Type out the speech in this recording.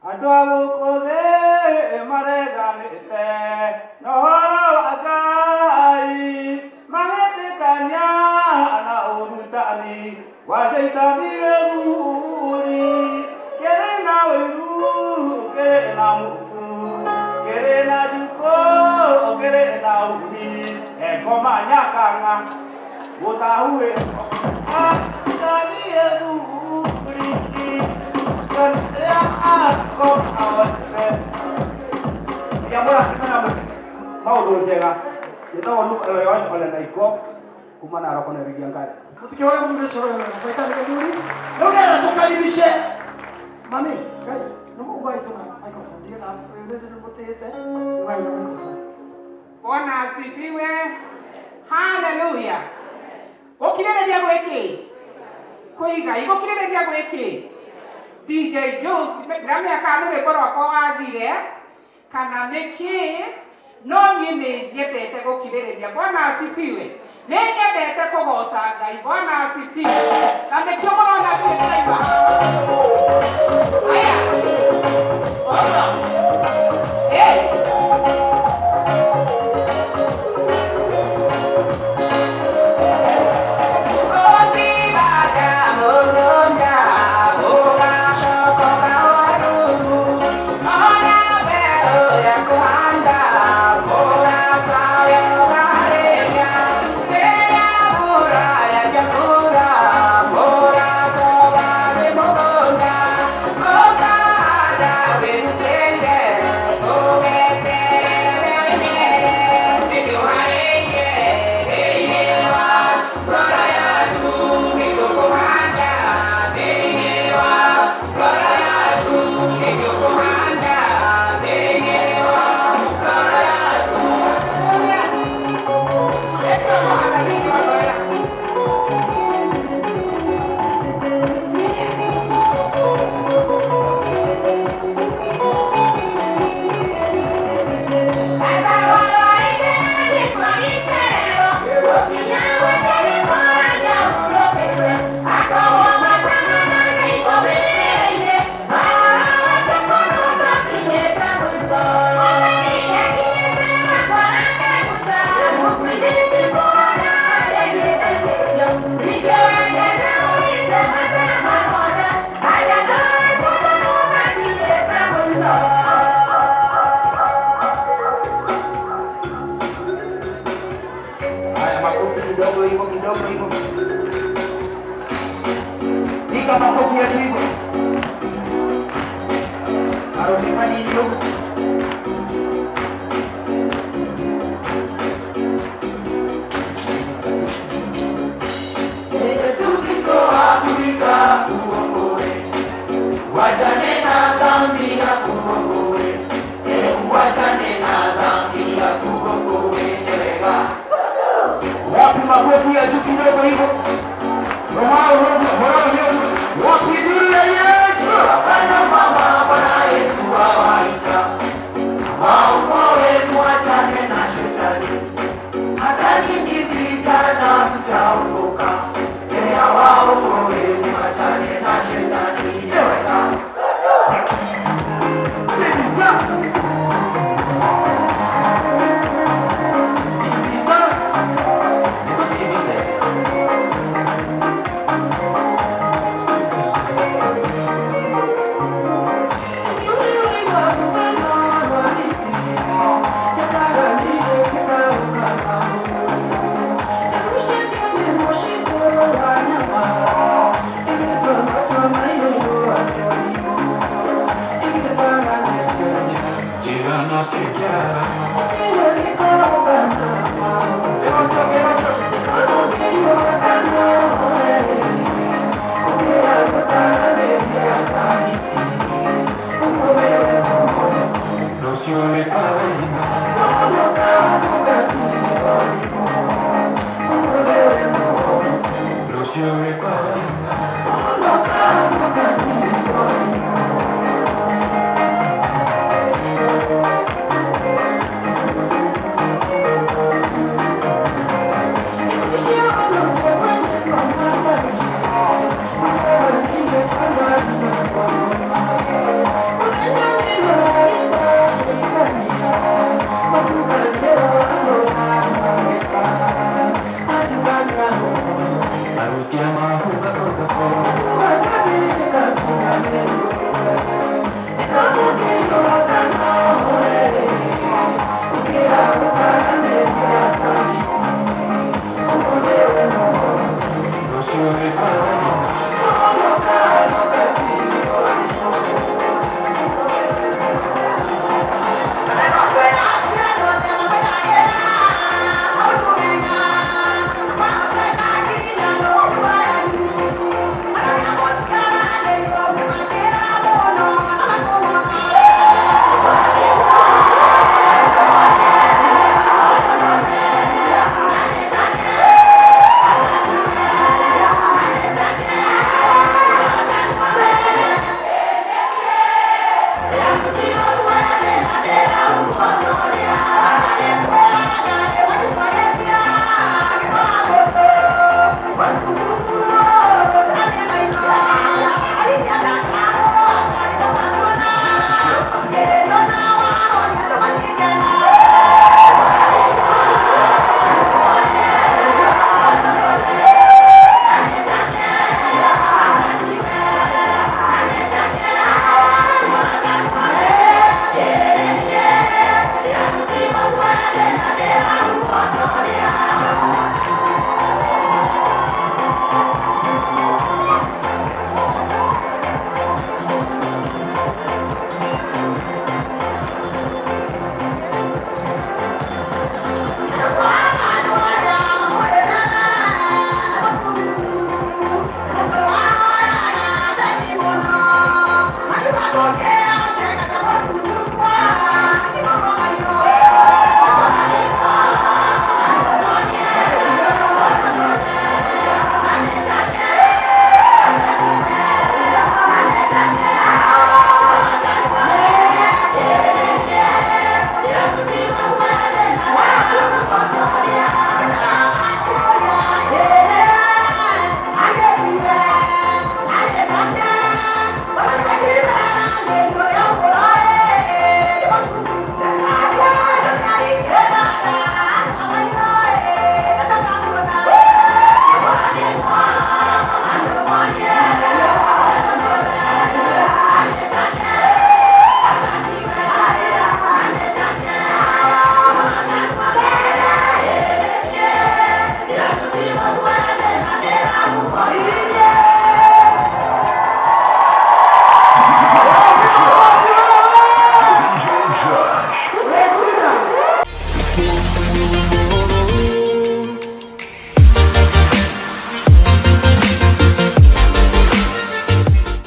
Andũ a gũkũ thĩ mareganĩte na ũhoro wa Ngai, magetĩkania na ũrutani wa Caitani gĩthuri. Kĩrĩ na ũiru, kĩrĩ na muku, kĩrĩ na njukũ, kĩrĩ na uhi, ngoma nyakanga gũtahuĩ Caitani gĩthuri. Maũndũ njega njĩtagwo Luke Eloyon Ole Naiko kuma Narok na Rigia Ngai. Mtikihore mundu ucio Saitani gĩthuri. Rĩu ndĩrenda tũkaribishe mami Ngai nĩ ũgaitũ na microphone ndirĩ na ũyũ nĩ mũtĩĩte ũgai na microphone. Bwana asifiwe. Haleluya. Gũkirĩrĩria gwĩkĩ? Kwĩigai. Gũkirĩrĩria gwĩkĩ? DJ Jones, ndiramenya kana nĩ rwĩmbo rwakwa wathire kana nĩkĩ, no niĩ nĩ nyendete gũkirĩrĩria. Bwana asifiwe. Nĩ nyendete kũgoca Ngai. Bwana asifiwe. Na nĩkĩo mũrona niĩ ndĩraigua. Aya. Ũguo. Hey. Haya, makofi kidogo hivyo kidogo hivyo. Piga makofi yetu hivyo. Arofika nini? Yesu Kristo akuita kuokoe, wachane na dhambi ya kuokoe, wachane na dhambi ya kuokoe, wega. Wapi makofi ya juu kidogo hivyo? Romao roho morao hiyo. Wapi juu ya Yesu? Baba na mama, Bwana Yesu awaita, waokoe, mwachane na shetani. Hata ninyi vijana mtaokoka, awaokoe, mwachane na shetani, wega. Sikiliza. Sikiliza. Nikusikilize.